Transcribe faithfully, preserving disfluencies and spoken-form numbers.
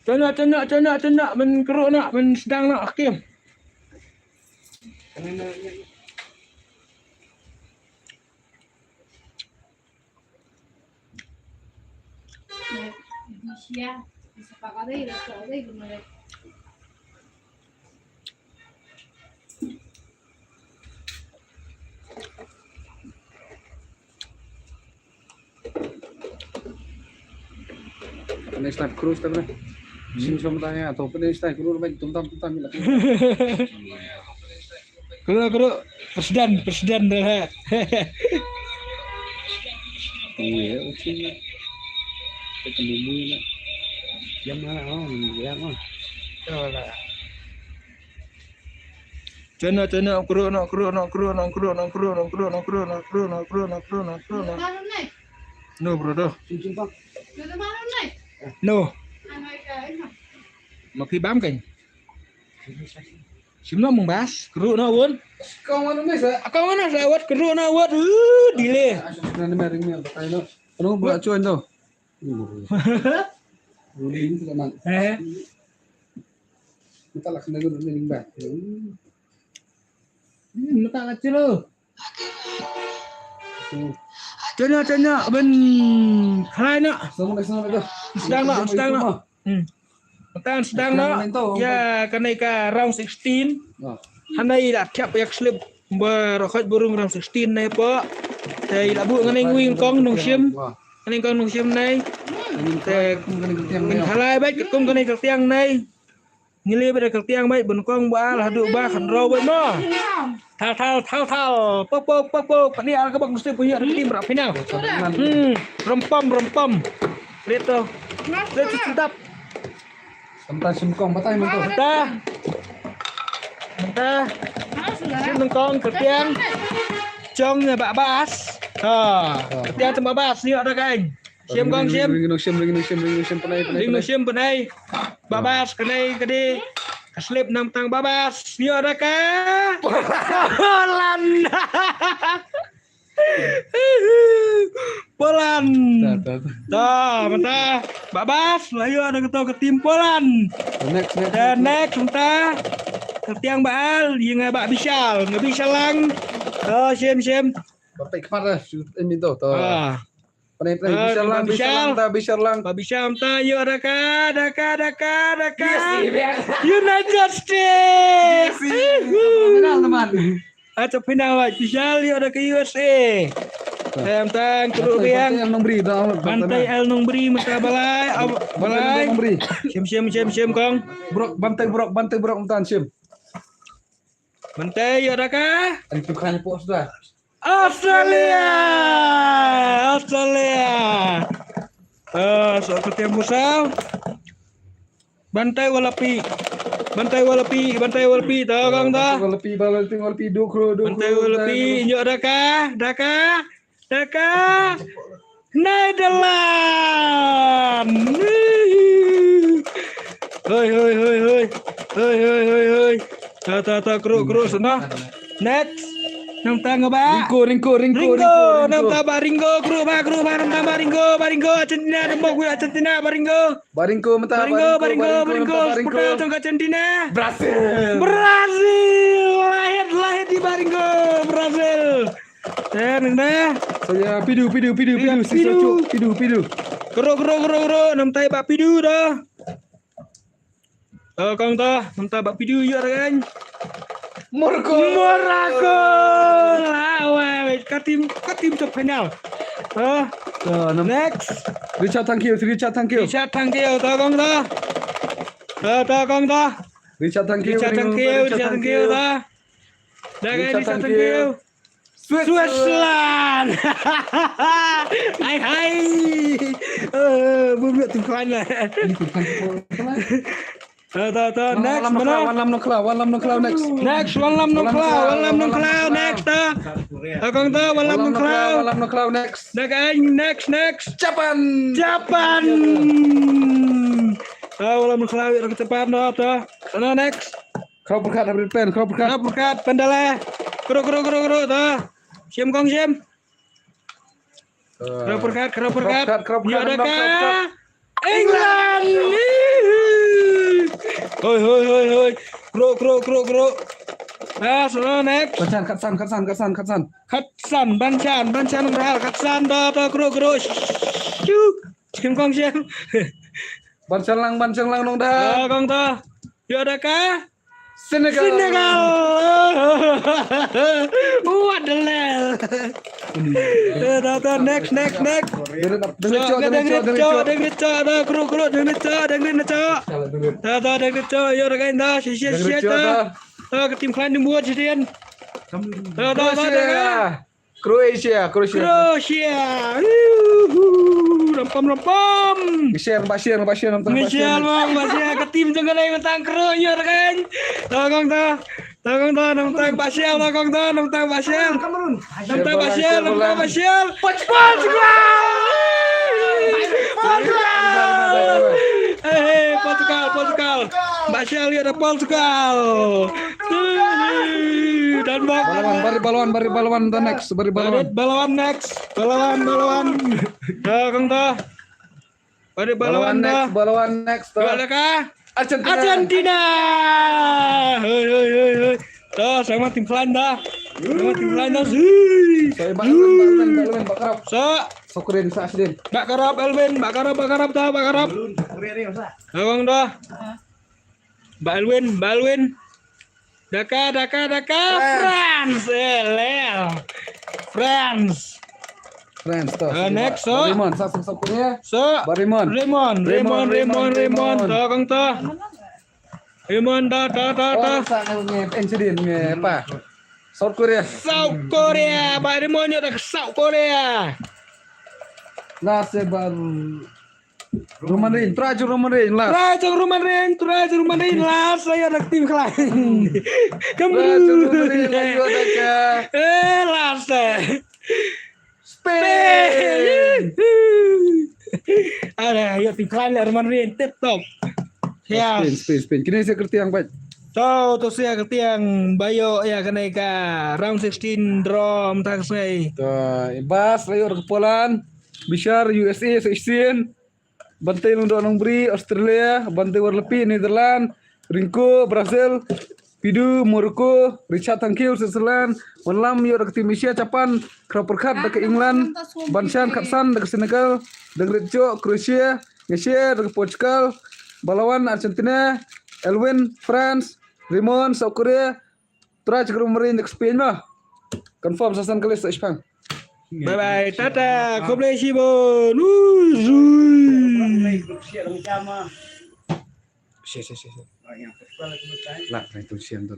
Tuna, tuna, tuna, tuna, men kru na, men sedang na, Hakim. Next time cruise ta na. Sim som ta ya to next time cruise mai tum tam tum tam ni la. Kru, kru. Presiden, presiden dah. Iya, oke. Kita nunggu lah. Yang mana? Oh, yang mana? Coba. Cina, Cina, kru, no, kru, no, kru, no, kru, no, kru, no, kru, no, kru, no, kru, no, kru, no, kru, no, kru, no, kru, no. No, bro, doh. No. Mapi bam kan? Sim no mung bas, kru no won. Kong mana mes eh? Kong mana sa wat kru no wat. Uh, delay. Nani mering ni apa kaino? Ano ba chuan to? Uli ni selamat. Eh. Mata lak na gun ni ba. Hmm, mata lak chilo. Tanya, tanya, ben khlai na. Sedang na, sedang na. Hmm. Matan sedang na. Ya, kane ka round sixteen. Hanai la thiap yak slip. Ba rokhot burung round sixteen nai po. Te la bu nganeng wing kong nung shim. Nganeng kong nung shim nai. Te ngan khlai bai kum kane ka tiang nai. Ngi leh bad ka tiang bad bun kong ba la haduh ba khan raw bad mo. Thal thal thal thal. Pok pok pok pok. Pani al ka bak mesti punya tim rap final. Hmm. Rempam rempam. Lihat tu. Lihat tu sedap. Sampai singkong batai mantap. Dah. Dah. Singkong ka tiang. Jong nya ba bas. Ha. Ka tiang tu ba bas ni ada kan. Shim kong shim. Ring nung shim, ring nung shim, ring nung shim penai, penai. Ring nung shim penai. Babas kenai kedi. Ka slip nang tang babas. Nyo raka. Polan. Polan. Ta, ta, ta. Ta, mata. Babas, layu ada ketua ke tim Polan. Next, next, next. Next, mata. Ketiang baal, yang ngai bak Bishal, ngai Bishal lang. Oh, shim, shim. Bapak kemar dah, shoot ini tu, tu. Ah. Penai, penai, ah, Bishar lang, Bishar lang, ta, Bishar lang. Ba Bishar ta, yu daka, daka, daka, daka. United States. Final, teman. Acha final, Bishar, yu daka U S A. Em tang kru riang. Bantai El Nongbri, mata balai, balai. Shim, shim, shim, shim kong. Brok, bantai brok, bantai brok, mata shim. Bantai yu daka. Ani tu kan pos dah. Australia! Australia! Ah, so ka tiang musaw. Bantai walapi. Bantai walapi, bantai walapi, tokong ta. Walapi, walapi, walapi, dukru, dukru. Bantai walapi, nyo daka, daka, daka. Netherlands. Hoi, hoi, hoi, hoi. Hoi, hoi, hoi, hoi. Ta, ta, ta, kru, kru, sana. Next. Nang tang ba? Ringo, Ringo, Ringo, Ringo, Ringo, Ringo. Nang tang ba Ringo, kru ba, kru ba, nang tang ba Ringo, ba Ringo, Argentina, nang ba Argentina, ba Ringo. Ba Ringo, mata ba Ringo, ba Ringo, ba Ringo, ba Ringo. Puta tong Argentina. Brazil. Brazil. Lahir, lahir di ba Ringo, Brazil. Eh, nang dah. Saya pidu, pidu, pidu, pidu, pidu, pidu. Kru, kru, kru, kru, nang tai ba pidu dah. Oh, kong to, mynta ba pidu yu ragan. Morocco. Morocco. Lawan ka tim, ka tim to final. Oh, next. Richard, thank you. Richard, thank you. Richard, thank you. To kong to. To, to kong to. Richard, thank you. Richard, thank you. Richard, thank you. To. Dah, Richard, thank you. Switzerland. Hai hai. Eh, bum yu tim klan lah. Ini tim klan. Ta, ta, ta, next, mana? Wan lam nongkhlaw, wan lam nongkhlaw, next. Next, wan lam nongkhlaw, wan lam nongkhlaw, next, ta. Akong ta, wan lam nongkhlaw. Wan lam nongkhlaw, next. Next, next, next. Japan. Japan. Ta, wan lam nongkhlaw, ïa ka Japan, ta, ta. Sana, next. Khraw pyrkhat ha pen, khraw pyrkhat. Khraw pyrkhat, pen dale. Kru, kru, kru, kru, ta. Shim kong shim. Khrau pyrkhat, khrau pyrkhat. Khrau pyrkhat, khrau pyrkhat, ïoh da ka England. Hoi, hoi, hoi, hoi. Kro, kro, kro, kro. Ah, so next. Ban shan, kat san, kat san, kat san, kat san. Kat san, ban shan, ban shan, nong Rahel, kat san, da, da, kro, kro. Shoo. Shim kong shim. Ban shan lang, ban shan lang, nong Rahel. Ah, kong to. Ïoh da ka Senegal. Senegal. What the hell? Eh, da, da, next, next, next. Deng Rit Chok, Deng Rit Chok, Deng Rit Chok, da, kro, kro, Deng Rit Chok, Deng Rit Chok. Da, da, Deng Rit Chok, ïoh da ka Deng Rit Chok. Da, ka team khlaiñ dang bud, shisien. Da, da, da, da. Croatia, Croatia. Croatia. Yuhu. Ram pam, ram pam. Ngi share, ba share, ba share, nang tang ba share. Ngi share, ba share. Ka team jong ka dei ba tang Croatia kan. Tang kong ta. Tang kong ta, nang tang ba share, tang kong ta, nang tang ba share. Nang tang ba share, nang tang ba share. Portugal! Portugal! Eh, eh, Portugal, Portugal. Ba share ïa da Portugal. Balawan, Bari Balawan, Bari Balawan, the next, Bari Balawan. Bari Balawan next. Balawan, Balawan. Tang kong ta. Bari Balawan next, Balawan next. Ïoh da ka Argentina. Argentina. Hoi, hoi, hoi, hoi. To, selamat team khlaiñ da. Selamat team khlaiñ da. Zui. Sorry, ba Elwin, ba Elwin, ba Elwin, ba Karap. Sa. Sokrin, sa Asdin. Ba Karap, Elwin, ba Karap, ba Karap da, ba Karap. Tang kong ta. Ba Elwin, ba Elwin. Da ka, da ka, da ka. France. France, eh, lel. France. France, to. Eh, next, so. Ba Raymond, sa, sa, sa, Korea. So. Ba Raymond. Raymond, Raymond, Raymond, Raymond. Tang kong ta. Raymond, da, da, da, da. Oh, sa, ngi, ngi, incident, ngi, apa? South Korea. South Korea. Ba Raymond ïoh da South Korea. Last, eh, ba Roman Reigns, try to Roman Reigns, last. Try to Roman Reigns, try to Roman Reigns, last, ïoh da ka team khlaiñ. Try to Roman Reigns, ïoh da ka. Eh, last, eh. Spain. Spain. Ada, ïoh team khlaiñ la Roman Reigns, tip top. Yes. Spain, Spain, Spain. Kine sa kyrtiang bad. To, to sa kyrtiang ba ïoh ïa kane ka round sixteen draw mynta ka sngi. To, Bas la ïoh da ka Poland, Bishar, U S A, sa Asian. Bantei Lyngdoh Nongbri, Australia, Bantei Warlepi, Netherlands, Rinko, Brazil, Pidu, Morocco, Richard Thangkhiew, Switzerland, Wanlam ïoh da ka team Asia, Japan, Khrau Pyrkhat da ka England, Banshan Khatsan da ka Senegal, Deng Rit Chok, Croatia, Ngesia da ka Portugal, Balawan, Argentina, Elwin, France, Raymond, South Korea, Try to Roman Reigns da ka Spain ma. Confirm sa san ka list sa Spain. Bye bye, tata, khublei shibun. Woo, zui. Shi, shi, shi, shi. Lah, itu sian tu.